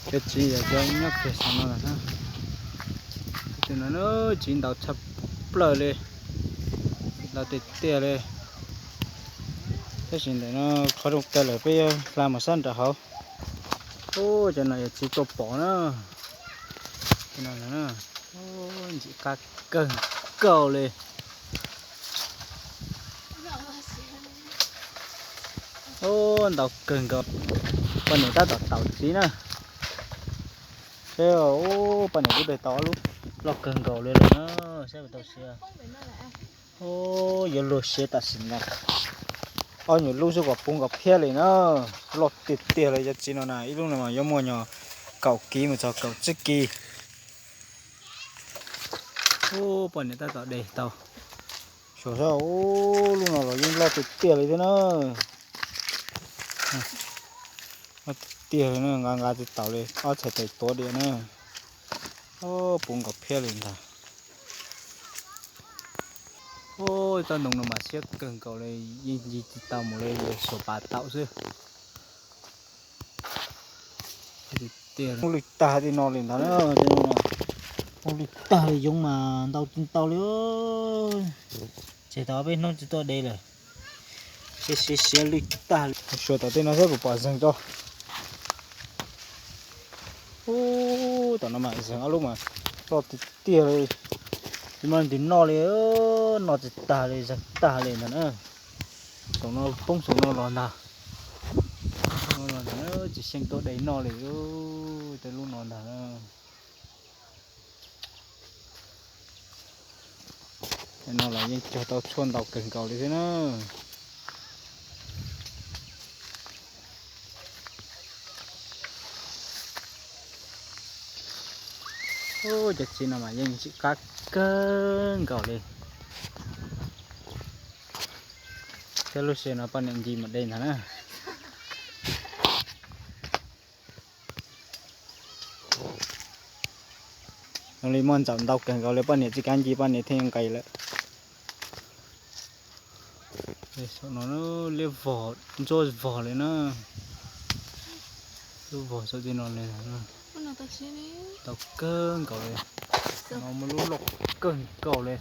Cov txiv yog cov nyob kiag saum no lawm na. Tus no na, txiv ntau tshaj plaws li, ntau tiag tiag li. Tab sis ntawm no qhov rooj tawg lawm peb yuav hla mus sab nram hauv. Ub, cov no yog txiv tuaj pom na. Cov no na, ntxim qab kawg nkaus li. Ub, ntau kawg nkaus. Poj niam tab tom taus txiv na. Seb, ub, poj niam twb de tau ob lub loj kawg nkaus li lawm na. Saib puas tau siav. Ub, yuav luag siav tam sim no. Ob nyuag lub xwb kom puv nkaus phiab li na. Loj tiag tiag li cov txiv no na, ib lub no mas yuav muaj nyuag kaum kiv mus txog kaum tsib kiv. Ub, poj niam tab tom de tau. Saib, ub, lub no los yeej loj tiag tiag li thiab na. Loj tiag tiag li na, nqa nqa tsis taus li, ob txhais tes tuav diam na. Ub, puv nkaus phiab li ntag. Ub, tsob ntoo no mas siab kawg nkaus li, yeej nce tsis tau mus li, yuav xuas pas taus xwb. Ub, lwj tag li no li ntag na. Ub, lwj tag li, yoov mas ntau tsis ntau li. Tseg tau peb hnub tsis tuaj de lawm. Siav siav siav lwj tag li. Suav tom tej no saib puas pom zeeg tso. Ub, tom no mas zeeg ob lub mas loj tiag tiag li. Tsis muaj leej twg noj li, noj tsis tag li, zeeg tag li ntag na. Saum no poob saum no los ntag. Tsis xyeej tuaj de noj li, tej lub no ntag na. Tej no los yeej cog tau tshuaj ntau kawg nkaus li thiab na. Ub, cov txiv no mas yeej ntxim qab kawg nkaus li. Thiab lub sij hawm no poj niam nce mus de ntag na. Zoo li muaj ntxaum ntau kawg nkaus li, poj niam tsis kav nce, poj niam thiaj yuav nqis lawm. Saum no liab vog, ntsuab vog li na. Ntsuab vog saum tej no li. Tau kawg nkaus li. No muaj lub loj kawg nkaus li.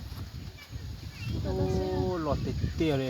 Ub, loj tiag tiag li.